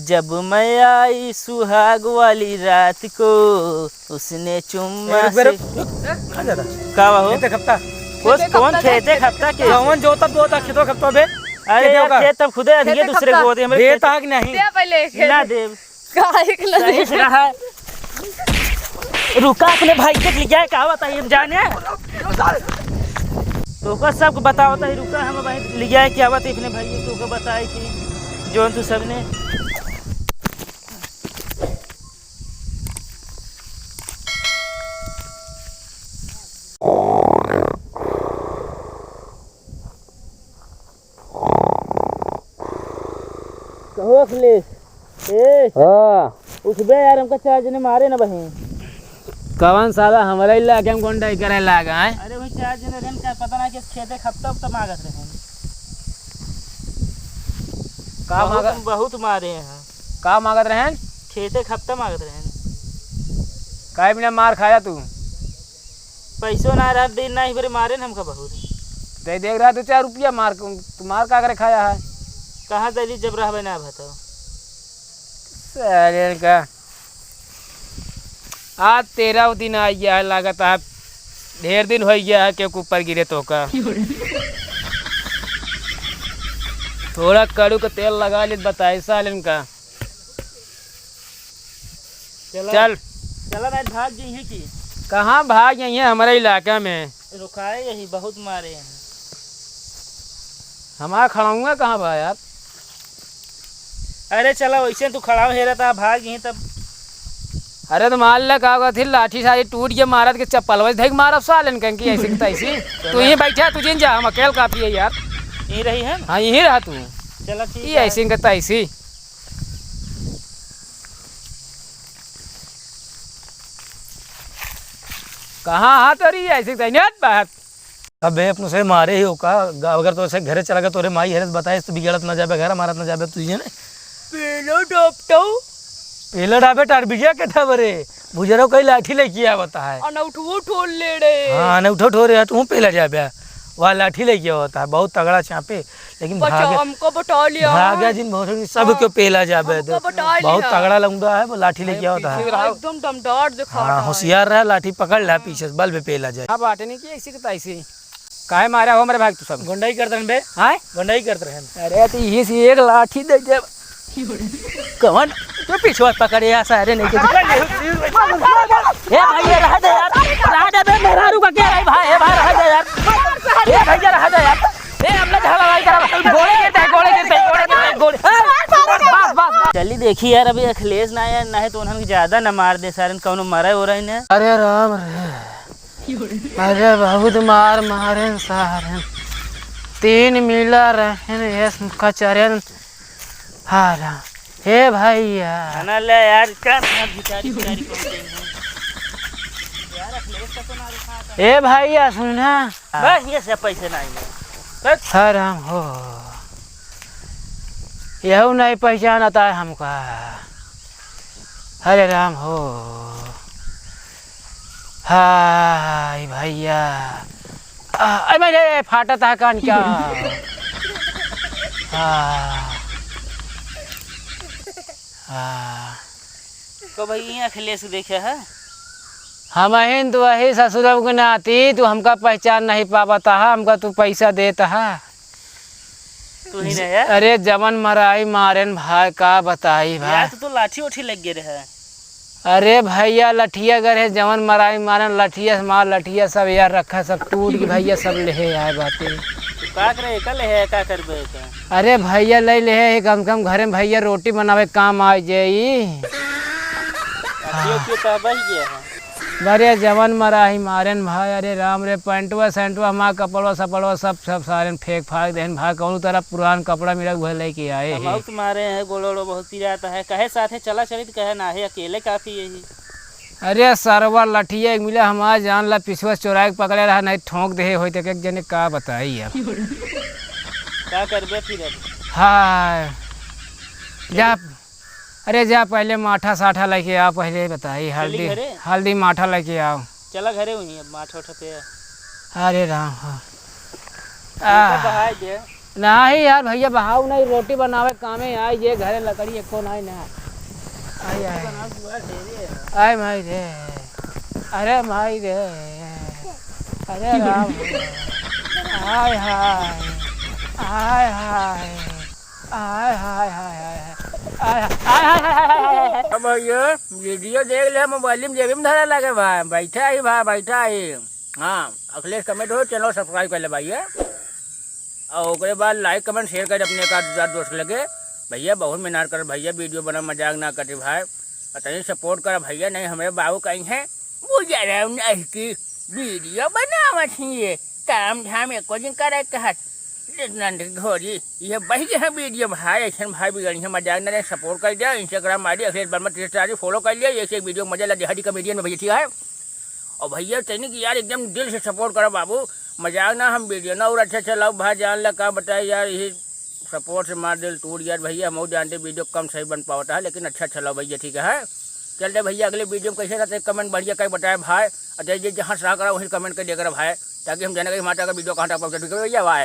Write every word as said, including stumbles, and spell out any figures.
जब मैं आई सुहाग वाली रात को, उसने चुम्मा ए, रुक बे, से रुक, रुक। कहाँ जाता? का बा हो? खेते खपता। कौन खेते खपता के? कौन जोता बोता खेतो खपता बे? अरे खेते यार, का? खेत तब खुदे अधिये खेते दूसरे खपता। को दे, हमरे दे खेत ताक नहीं। दे पहले खेत। ना देब। काहे के ना सही देब? से रहा। रुका, अपने भाई के लिया है, का बताई हम जाने। तो ओकर सबको बतावत है, रुका, हम भाई लिया है, का बताई अपने भाई के, तो ओकर बताए कि जौन तू सबने कहो अखिलेश, ए, हाँ। उठबे यार, हमका चार जने मारे न बहिन। कवन साला हमरा इलाके में गुंडई करे लागा है? अरे वही चार जने रहन का पता ना कि खेते खपता तो मांगत रहन। का बहुत, मांगत? बहुत मारे हैं। का मांगत रहन? खेते खपता मांगत रहन। काहे बिना मार खाया तू? पैसो ना रहा, दिन ना ही बरे मारे न हमका बहुत। दे देख रहा दो चार रुपया मार, तू मार का करे खाया है? कहाँ दे दी जब रहबे ना भतो। साले का। आज तेरह दिन आ गया है, लागत है ढेर दिन हो गया है, के ऊपर गिरे तो का। थोड़ा कड़ू का तेल लगा ले, बताए सालन का। चला, चल। चला, नहीं भाग जइहे की। कहाँ भाग जइहे, हमारे इलाका में। रुकाए यही, बहुत मारे हैं। हमारा खड़ाऊंगा कहाँ बा यार? अरे चला, वैसे तू खड़ाओ हेरा था, भाग जइहे तब। अरे तो मान ले का होगा, थी लाठी सारी टूट के मारत के चप्पल वैसे धैक मारब सालन कहीं की ऐसे की तैसी। तू यहीं बैठा, तू जिन जा, हम अकेल काफी है यार। यहीं रही है? हाँ, यहीं रहा तू। चला ठीक ये है। ऐसे की तैसी। कहाँ हाथ हो रही है ऐसे की तैसी? नेट बात। अबे, अपने से मारे ही हो का? ग-, अगर तो ऐसे घरे चला गया, तोरे माई हरे से बताए, तो बिगड़त ना जाबे, घर मारत ना जाबे, तुझे ने। पेलो डॉप्टो। पेलो डाबे टार बिगिया के ठबरे। बुजरो कई लाठी लेके आवता है। अनउठवो ठोर ले रे। हाँ, अनउठो ठोर रे, तू पेला जाबे। वह लाठी लेके आवता है, बहुत तगड़ा चापे, लेकिन बचा, भागे, हमको बटा लिया। भागे जिन बहुत सब हाँ। क्यों पेला जाबे हमको तो। बटा बहुत लिया। तगड़ा लौंडा है, वो लाठी लेके आवता है। एकदम दमदार दिखा हाँ, रहा है। होशियार रहा, लाठी पकड़ ला, हाँ। पीछे से बल पे पेला जाए। अब बाटे नहीं कि ऐसी के तैसी। काहे मारा हो मेरे भाई तू सब? गुंडाई करत रहन बे। हाँ? गुंडाई करत रहन। अरे तो यही से एक लाठी दे दे। कौन? तो पिछवा पकड़े या सारे नहीं के। ए भाई, ये रह दे यार। रह दे बे, मेहरारू का क्या है भाई? ए भाई, रह दे यार। ए भैया, रह दे यार। ए, हम लोग झगड़ा नहीं करा। गोले के तय, गोले के तय, गोले के तय, गोले। बस, बस, बस। चली देखी यार, अभी अखिलेश ना आया, ना है तो उन्हन के ज्यादा न मार दे सारन, कौनो मरे हो रही ने। अरे राम रे। अरे बहुत मार मारेन सारेन। तीन मिला रहेन, ये कचरेन। हाँ राम। हे भैया। खाना ले यार, का था भिखारी, भिखारी कौन कहीं है? यार, अखिलेश का तो ना दिखा था। ए भैया, सुना। बस, ये सब पैसे नहीं है। बस। हाँ राम हो। यहू नहीं पहचानता है हमका। हरे राम हो। हाय भैया। आ, अरे मेरे फाटत है कान क्या? हाँ। हाँ। को भाई, ये अखिलेश देखे है? हमहिन तो वही ससुरव के नाती, तू हमका पहचान नहीं पावत हा, हमका तू पैसा देत हा। तू ही रहे? अरे जवन मराई मारेन भाई, का बताई भाई। यार, तू तो लाठी उठी लग गए रहे। अरे भैया, लठिया गए रहे, जवन मराई मारेन, लठिया से मार, लठिया सब यार रखा, सब टूट के भैया सब लेहे आए बाटे। तू का करे, का लेहे, का करबे का? अरे भैया, ले लेहे, कम से कम घरे में भैया रोटी बनावे काम आ जाई। अखियो के तो बह गया है। अरे जवन मराई मारेन भाई, अरे राम रे, पैंटवा सैंटवा हमार कपड़वा सपड़वा सब, सब सारेन फेंक फाक देहेन भाई, कौनो तरह पुरान कपड़ा मिला उहे लेके आए हम हैं। बहुत मारे हैं, गोड़ो ओड़ो बहुत पिराता है, कहे साथे चला चली तो कहे ना है, अकेले काफी यही। अरे सरवा लठिया एक मिला हमार जान ला पिछुआ से चोराए के पकड़े रहा, नहीं ठोंक देहे होई तो एक जने का बताई अब। का करबे फिर अब? हाय। जा अरे जा पहले माठा साठा लेके आओ, पहले बताई, चली हल्दी, घरे? हल्दी माठा लेके आओ। चला घरे वहीं अब माठा उठा पे। अरे राम हो। उनका आह। बहाय दे। नाही यार भइया, बहाव नाही, रोटी बनावे कामे आई, ये घरे लकड़ी एको नाही ना। आई, आई। आई माई रे, अरे माई रे, अरे राम रे। हाय हाय, हाय हाय, हाय हाय, हाय हाय, हाय हाय, हाय हाय, हाय हाय, हाय हाय। अब भइया, वीडियो देख ले, मोबाइल में जेबी में धरे लगे भाई, बैठा ही भाई, बैठा ही। हाँ, अखिलेश कमेंट हो, चैनल सब्सक्राइब कर ले भाई, ये। और ओकरे बाद लाइक, कमेंट, शेयर कर अपने एक आध यार दोस्त लगे। भइया, बहुत मेहनत कर भइया, वीडियो बना, मजाक ना कटे भाई। और तनी सपोर्ट कर भइया, नहीं हमारे बाबू कहीं है, वो जा रहे हैं उन्हें की वीडियो बनावत ही ये, काम धाम एको दिन करे कहत। इतना घोरी, ये बही है वीडियो भाई, ऐसे भाई बिगड़ी है, मजाक ना रहे, सपोर्ट कर दिया, Instagram ID अखिलेश वर्मा तीस चार फॉलो कर लिया, ऐसे एक वीडियो मजा लगे, हरी कॉमेडियन में भइया, ठीक है। और भइया, तनी कि यार एकदम दिल से सपोर्ट करो बाबू, मजाक ना, हम वीडियो ना और अच्छा चलाओ भाई, जान ला का बताए यार, यही सपोर्ट से मार दिल टूट यार भइया, हम जानते वीडियो कम सही बन पावता है, लेकिन अच्छा चलाओ भइया, ठीक है। चलते भइया, अगले वीडियो में कैसे रहते, कमेंट बढ़िया कहीं बताए भाई, और जे, जे जहाँ से रहा करा, वहीं कमेंट कर दिया करा भाई, ताकि हम जाने का हमारा वीडियो कहाँ तक पहुँचा, ठीक है भइया, बाय।